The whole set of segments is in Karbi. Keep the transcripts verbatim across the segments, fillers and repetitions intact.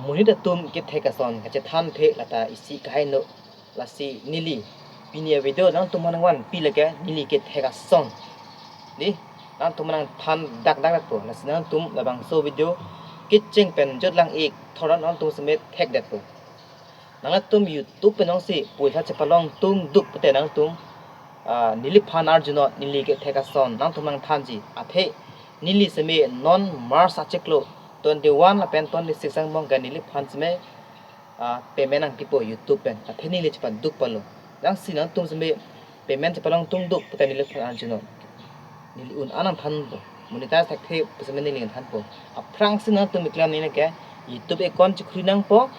Monit atum kethek ason kachethan the lata isi kaheno. Lasi neli pini avideo nangtum aphan nangvanpi lake neli kethek ason. Dei, nangtum aphan nangthan dak dak po. Lasi nangtum labangso video kecheng pen jut lang ik thor nangtum seme thekdetpo. Nanglitum YouTube pen jongsi poisa chepalongdun duk pute nangtum, ah, neliphan arjunon, neli kethek ason nangtum nangthanji. Athe neli seme non March achiklo twenty-one lapen twenty-six angbong ke neliphan seme, ah, payment nangpipo YouTube pen. Athe neli chepaduk palo. Jongsi nangtum seme payment chepalongdun duk pute neliphan arjunon. Neli un-an nangthanpo. Monetize thekthe pu seme neli nangthanpo. Aphrangsi nangtum keklem neli ke YouTube account chekhui nangpo.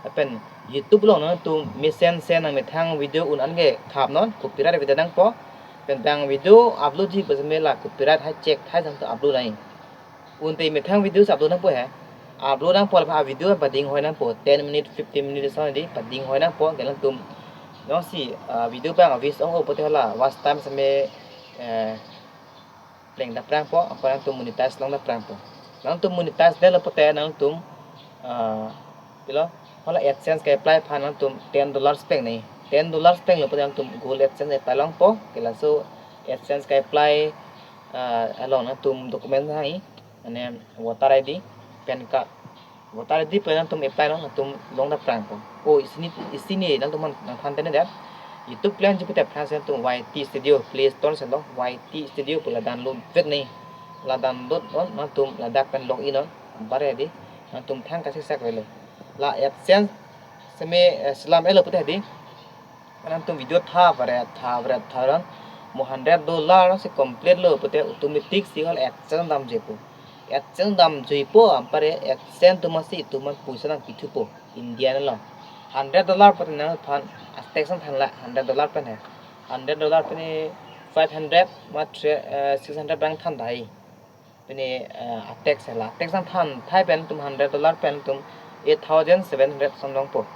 Lapen YouTube along nangtum mesen sen nangmethang video un-an ke khapnon, copyright avedet nangpo. Lapen bang video upload ji pu seme la copyright hai check hai jang to upload nai. Unte methang video si upload nangpo he. Upload nangpo lapen a video pading hoi nangpo, ten minute, fifteen minutes ason dei pading hoi nangpo, ke nangtum jongsi, ah, video bang a views ong-o pute hala watch time seme, eh, pleng daprangpo, ako nangtum monetize long daprangpo. Nangtum monetize detlo pute nangtum, ah, pilo, hala AdSense ke-apply aphan nangtum ten dollars pleng nai. Ten dollars plenglo pute nangtum Google AdSense apply longpo, ke laso AdSense ke-apply, ah, along nangtum document hai, mane voter I D, PAN card. Voter I D pen nangtum apply non, nangtum long daprangpo. O, isi neli, isi neli nangtum aphan nangthan tene dei. YouTube klemji pute aphrangsi nangtum Y T Studio, Play Store si lo, Y T Studio pu la download vet nai. La download non, nangtum ladak pen log in non, bare dei, nangtum thang kasiksak avelo. La AdSense seme, eh, selam elo pute dei. Nangtum video tha bare, tha bare, tha ran. Mo hundred dollar si complete lo pute automatic si hala AdSense damjuipo. AdSense damjuipo, anpar AdSense atum si itum aphan poisa nangpithupo, India along. Hundred dollar pute nangphan a tax nangthan la, hundred dollar pen he. Hundred dollar pen five hundred ma three, eh, six hundred bang than dai. Pini, eh, a tax la, tax nangthan thai pen atum hundred dollar pen atum eight thousand seven hundred ason longpo.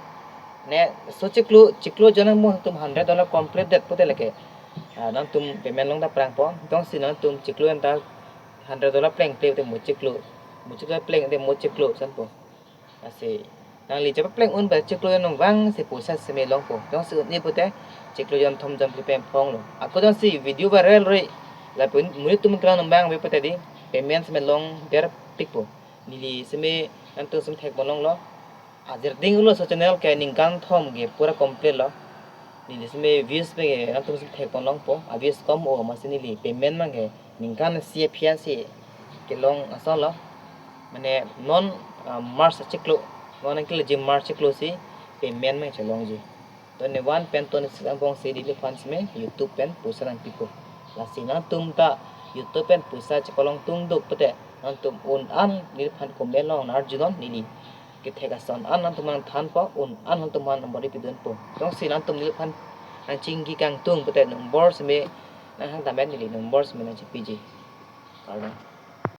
Ne so chiklo, chiklo jon angbong atum hundred dollar complete det pute lake, ah, nangtum payment long daprangpo. Jongsi nangtum chiklo jon ta hundred dollar plengple te mo chiklo, mo chiklo pleng te mo chiklo ason po. Lasi nangli chepapleng un ba chiklo jon angbong si poisa seme longpo. Jongsi un-e pute chiklo jon thom jon phli pen phonglo. Ako jongsi video viral ri, lapen monit atum klemdun abang ave pute dei payment seme longder pikpo. Neli seme nangtum seme thekpon longlo. Ajir ding ulo so channel ke ningkan thom ke pura complete lo. Neli seme views pen ke nangtum seme thekpon longpo. A views kom-o amatsi neli payment abang ke ningkan isi aphi si kelong ason lo. Mane non, ah, March achiklo, non nangkeleji March chiklo si payment abang chelongji. Twenty-one pen twenty-six angbong si neliphan seme YouTube pen poisa nangpipo. Lasi nangtum ta YouTube pen poisa chepalongdun duk pute nangtum un-an neliphan comment along nangarjunon, neli kethek ason an nangtum aphan nangthanpo, un-an nangtum aphan nang body pidunpo. Jongsi nangtum neliphan nangchingki kangtung pute number seme nanghang tame neli number seme nangchipiji. Kardom.